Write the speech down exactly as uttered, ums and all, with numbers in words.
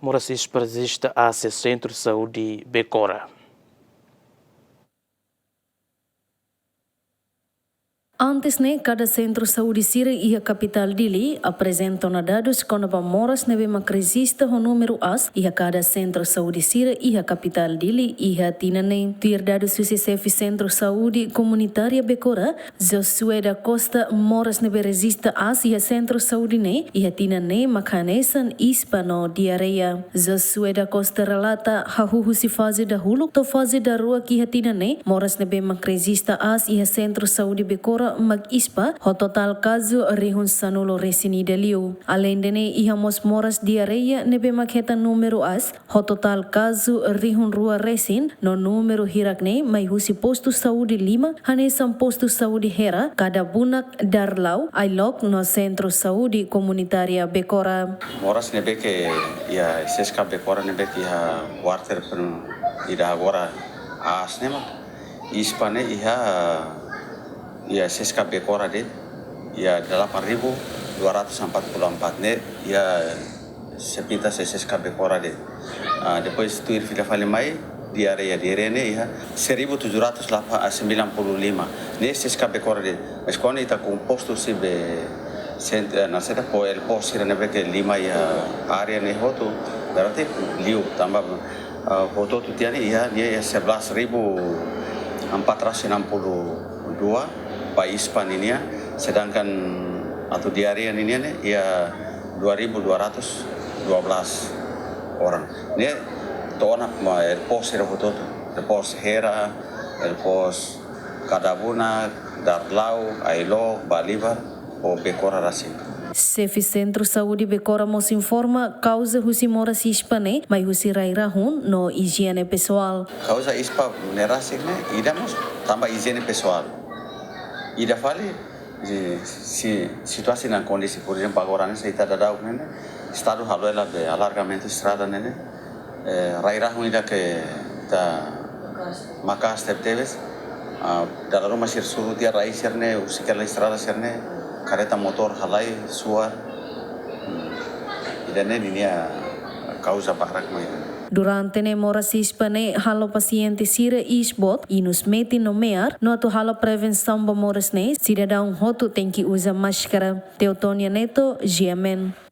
moras ISPA rezista aas iha Sentru Saúde Becora. Antes ne'e, kada sentru saúde sira iha kapitál Dili aprezenta ona dadus kona-ba moras ne'ebé mak rezista ho númeru aas iha kada sentru saúde sira iha kapitál Dili iha tinan ne'e. Tuir dadus husi xefe Sentru Saúde Komunitária Becora, Josué da Costa, moras ne'ebé rezista aas iha sentru saúde ne'e iha tinan ne'e mak hanesan ispa no diarreia. Josué da Costa relata, hahú husi faze dahuluk to'o faze daruak iha tinan ne'e, moras ne'ebé mak rezista aas iha Sentru Saúde Becora mak ispa ho totál kazu rihun sanulu resin ida liu. Aleinde ne'e, iha mós moras diarreia ne'ebé mak hetan númeru aas ho totál kazu rihun rua resin, no númeru hirak ne'e mai husi postu saúde lima, hanesan postu saúde Hera, Kadabunak, Darlau, Ailok no Sentru Saúde Komunitária Becora. Moras ne'ebé ke iha SESCAP Becora ne'ebé ke iha kuarter penu ida agora aas ne'e mak ispa ne'e iha, iha SESCAP Becora de'it iha delapan ribu dua ratus empat puluh empat ne'e iha sepintas SESCAP Becora de'it. Ah, depois tuir fila fali mai diarreia, diarreia ne'e iha seribu tujuh ratus sembilan puluh lima ne'e SESCAP Becora de'it. Mas kuandu ita kompostu husi be sent-, eh, na seta po el po sira ne'ebé ke lima iha área ne'e hotu, berarti liu tanba, ah, hotu-hotu tiha ne'e iha, nia iha sebelas ribu empat ratus enam puluh dua ba ispa ninian, sedangkan atu diarreia ninian ne'e iha dua ribu dua ratus dua belas orang. Ne'e to'o ona mai el po sira hotu-hotu, el po Hera, el po Kadabunak, Darlau, Ailok, Bolivar, ho Becora rasik. Xefe Sentru Saúde Becora mós informa, kauza husi moras ispa ne'e mai husi rai-rahun no ijiene pesoál. Kauza ispa ne'e rasik ne'e, ida mós tanba ijiene pesoál. Ida fali, si, si, situasaun ne'e akontese, por ezemplu, agora ne'e, se ita daudaun ne'e, Estadu halo hela be alargamentu estrada ne'e, eh, rai-rahun ida ke ita maka'as tebetebes, ah, dala ruma sira suru tiha rai sira-ne'e, husik hela estrada sira-ne'e, karreta motór halai, suar, hmm, ida-ne'e ninia kauza barak mai. Durante ne'e moras ispa ne'e halo pasiente sira iis boot, inus metin no me'ar, no atu halo prevensaun ba moras ne'e, sidadaun hotu tenke uza máskara. Teotonia Neto, GMN.